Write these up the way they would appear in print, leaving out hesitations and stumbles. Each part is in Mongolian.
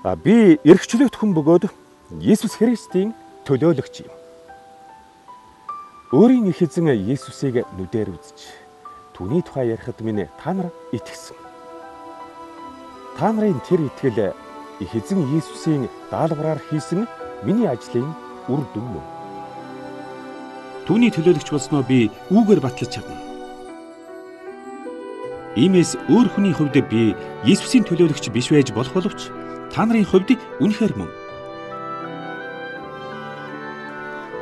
Би эрх чөлөөт хүн бөгөөд Есүс Христийн төлөөлөгч юм. Өөрийн их эзэн Есүсийг нүдээр үзэж, түүний тухай ярихад минь та нар итгэсэн. Та нарын тэр итгэл их эзэн Есүсийн даалгавраар хийсэн миний ажлын үр дүн мөн. Түүний төлөөлөгч болсноо би үүгээр батлаж чадна. Иймээс өөр хүний хувьд би Есүсийн төлөөлөгч биш байж болох боловч та нарын хувьд үнэхээр мөн.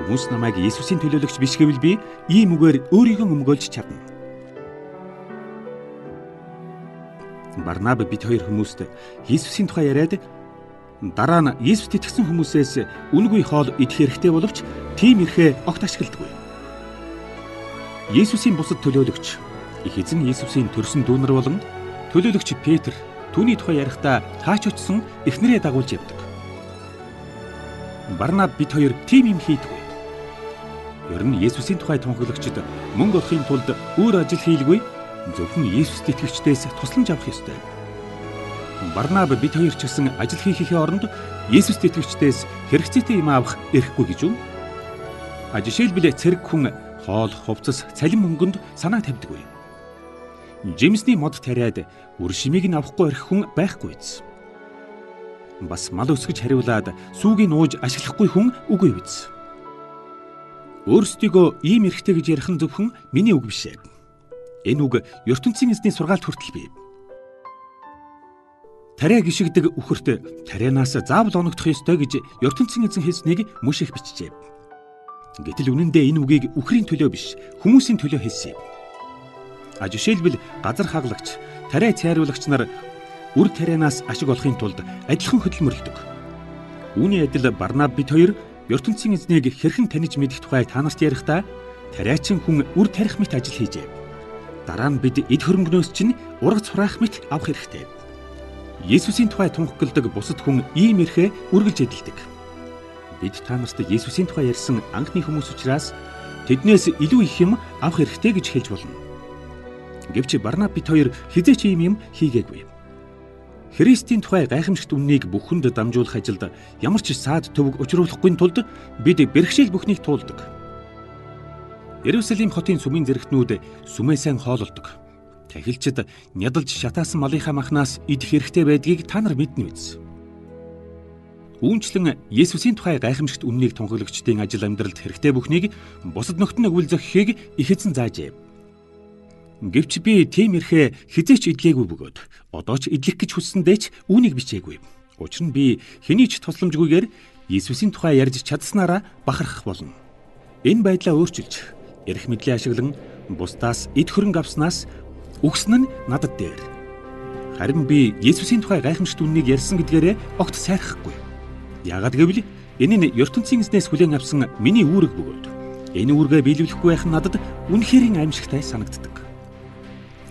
Хүмүүс намайг Есүсийн төлөөлөгч биш гэвэл би ийм үгээр өөрийгөө өмгөөлж чадна. Барнаб бид хоёр хүмүүст Есүсийн тухай яриад дараа нь Есүст итгэсэн хүмүүсээс үнэгүй хоол идэх хэрэгтэй боловч тийм эрхээ огт ашигладаггүй. Есүсийн бусад төлөөлөгч их эзэн Есүсийн төрсөн дүү нар болон төлөөлөгч Петр түүний тухай ярихдаа хаач очсон эхнэрээ дагуулж явдаг. Барнаб бид хоёр тийм юм хийдэггүй. Ер нь Есүсийн тухай тунхаглагчид мөнгө олохын тулд өөр ажил хийлгүй зөвхөн Есүст итгэгчдээс тусламж авах ёстой. Барнаб бид хоёр ч гэсэн ажил хийхийнхээ оронд Есүст итгэгчдээс хэрэгцээтэй юм авах эрхгүй гэж үү? Жишээлбэл цэрэг хүн хоол, хувцас, цалин мөнгөнд санаа тавьдаггүй. Жимсний мод тариад үр шимийг нь авахгүй орхих хүн байхгүй биз. Бас мал өсгөж хариулаад сүүгийг нууж ашиглахгүй хүн үгүй биз. Өөрсдийгөө ийм эрхтэй гэж ярих нь зөвхөн миний үг биш ээ. Энэ үг ертөнцийн эзний сургаалт хүртэл бий. Тариа гишигдэг үхэрт тарианаас заавал оногдох ёстой гэж ертөнцийн эзэн хэлснийг мөш их бичжээ. Гэтэл үнэн дээр энэ үгийг үхрийн төлөө биш, хүмүүсийн төлөө хэлсэн юм. Жишээлбэл газар хаглагч, тариа цайруулагч нар үр тарианаас ашиг олохын тулд адилхан хөдөлмөрлөдөг. Үүний адил Барнаб бид хоёр ертөнцийн эзнийг хэрхэн таних мэдэх тухай та нарт ярихдаа тариачин хүн үр тарих мэт ажил хийжээ. Дараа нь бид эд хөрөнгнөөс чинь ургац хураах мэт авах хэрэгтэй. Есүсийн тухай тунхагладаг бусад хүн ийм эрхээ үргэлж эдэлдэг. Бид та нарт Есүсийн тухай ярьсан анхны хүмүүс учраас тэднээс илүү их юм авах хэрэгтэй гэж хэлж болно. Гэвч Барнаб бид хоёр хэзээ ч ийм юм хийгээгүй. Христийн тухай гайхамшигт үннийг бүхэнд дамжуулах ажилд ямар ч саад төвөг учруулахгүй тулд бид бэрхшээл бүхнийг туулдаг. Иерусалим хотын сүмийн зэрэгтнүүд сүмээ сайн хоололдог. Тахилчид нядалж шатаасан малынхаа махнаас идэх хэрэгтэй байдгийг та нар мэднэ биз. Үүнчлэн Есүсийн тухай гайхамшигт үннийг тунхаглагчдын ажил амьдралд хэрэгтэй бүхнийг бусад нөхдөд нь өгвөл зохихыг их эзэн заажээ. Гэвч би тийм эрхээ хэзээ ч эдлээгүй бөгөөд одоо ч эдлэх гэж хүссэндээ ч үүнийг бичээгүй. Учир нь би хэний ч тусламжгүйгээр Есүсийн тухай ярьж чадсанараа бахархах болно. Энэ байдлаа өөрчилж, эрх мэдлээ ашиглан бусдаас эд хөрөнгө авснаас өгсөн нь надад дээр. Харин би Есүсийн тухай гайхамшигт үннийг ярьсан гэдгээрээ огт сайрхахгүй. Яагаад гэвэл энэ нь ертөнцийн эзнээс хүлээн авсан миний үүрэг бөгөөд энэ үүргээ биелүүлэхгүй байх нь надад үнэхэрийн аимшигтай санагддаг.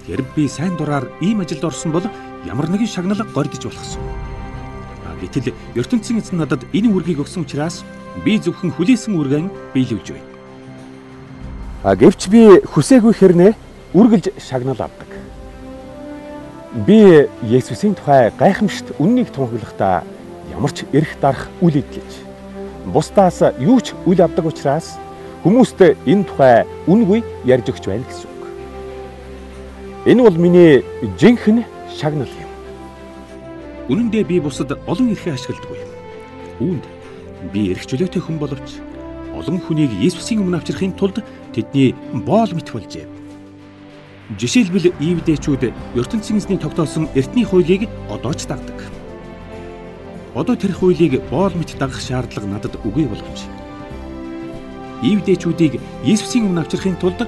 Хэрв би сайн дураар ийм ажилд орсон бол ямар нэгэн шагнал горьдож болохсон. Гэтэл ертөнцийн эзэн надад энэ үүргийг өгсөн учраас би зөвхөн хүлээсэн үүргэн биелүүлж байна. Гэвч би хүсээгүй хэрнээ үргэлж шагнал авдаг. Би Есүсийн тухай гайхамшигт үннийг тунхаглахдаа ямар ч эрх дарах үл эдлэж, бусдаас юу ч үл авдаг учраас хүмүүст энэ тухай үнгүй ярьж өгч байна гэсэн үг. Энэ бол миний жинхэнэ шагнал юм. Үнэн дээр би бусад олон эрхээ ашигладаггүй. Үүнд би эрх чөлөөтэй хүн боловч олон хүнийг Есүсийн өмнө авчрахын тулд тэдний боол мэт болжээ. Жишээлбэл иудейчүүд ертөнцийн эзний тогтоосон эртний хуулийг одоо ч дагдаг. Одоо тэр хуулийг боол мэт дагах шаардлага надад үгүй боловч иудейчүүдийг Есүсийн өмнө авчрахын тулд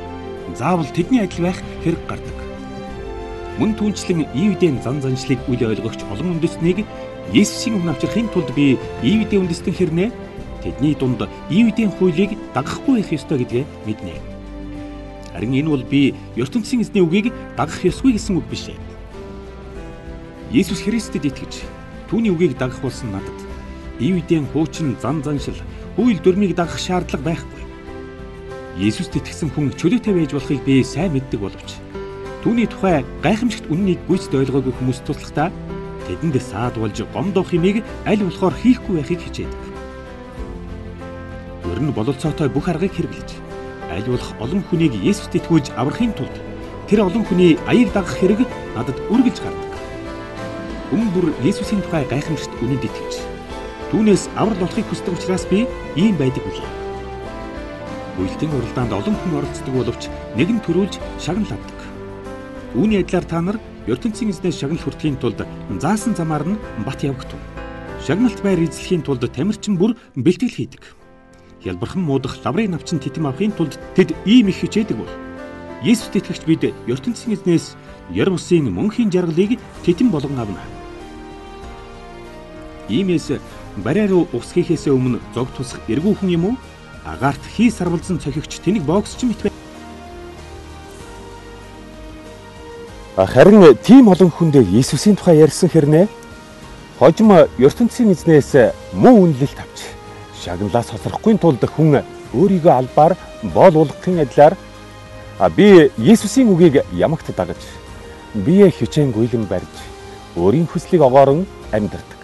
заавал тэдний адил байх хэрэг гардаг. Мөн түүнчлэн иудейн зан заншлыг үл ойлгогч олон үндэстнийг Есүсийн өмнө авчрахын тулд би иудей үндэстэн хэрнээ тэдний дунд иудейн хуулийг дагахгүй байх ёстой гэдгээ мэднэ. Харин энэ бол би ертөнцийн эзний үгийг дагах ёсгүй гэсэн үг биш ээ. Есүс Христэд итгэж түүний үгийг дагах болсон надад иудейн хуучин зан заншил, хууль дүрмийг дагах шаардлага байхгүй. Есүст итгэсэн хүн чөлөөтэй байж болохыг би сайн мэддэг боловч түүний тухай гайхамшигт үннийг гүйцэд ойлгоогүй хүмүүст туслахдаа Тэдэнд саад болж гомдох юмыг аль болохоор хийхгүй байхыг хичээдэг. Ер нь бололцоотой бүх аргыг хэрэглэж аль болох олон хүнийг Есүст итгүүлж аврахын тулд тэр олон хүний аяыг дагах хэрэг надад үргэлж гардаг. Хүн бүр Есүсийн тухай гайхамшигт үнэнд итгэж түүнээс аврал олохыг хүсдэг учраас би ийм байдаг билээ. Уйлтын уралдаанд олон хүн оролцдог боловч нэг нь төрүүлж шагнал авдаг. Үүний адилаар та нар ертөнцийн эзнээс шагнал хүртэхийн тулд заасан замаар нь бат явагдав. Шагналт байр эзлэхийн тулд тамирчин бүр бэлтгэл хийдэг. Хялбархан муудах лаврын навчин титэм авахын тулд тэд ийм их хичээдэг бол Есүст итгэгч бид ертөнцийн эзнээс ёр бусын мөнхийн жаргалыг титэм болгон авна. Иймээс бариа руу ус хийхээсээ өмнө зог тусах эргүү хүн юм уу? Агаарт хий сарвалзан цохигч тэнэг боксч мэт. Харин тийм олон хүнд Есүсийн тухай ярьсан хэрнээ хожим ертөнцийн эзнээс муу үнэлэлт авч шагналаас хоцрохгүй тулд хүн өөрийгөө албаар боол уулгахын адилаар би Есүсийн үгийг ямагт дагаж бие хичээнгүйлэн барьж өөрийн хүслийг огоорон амьдардаг.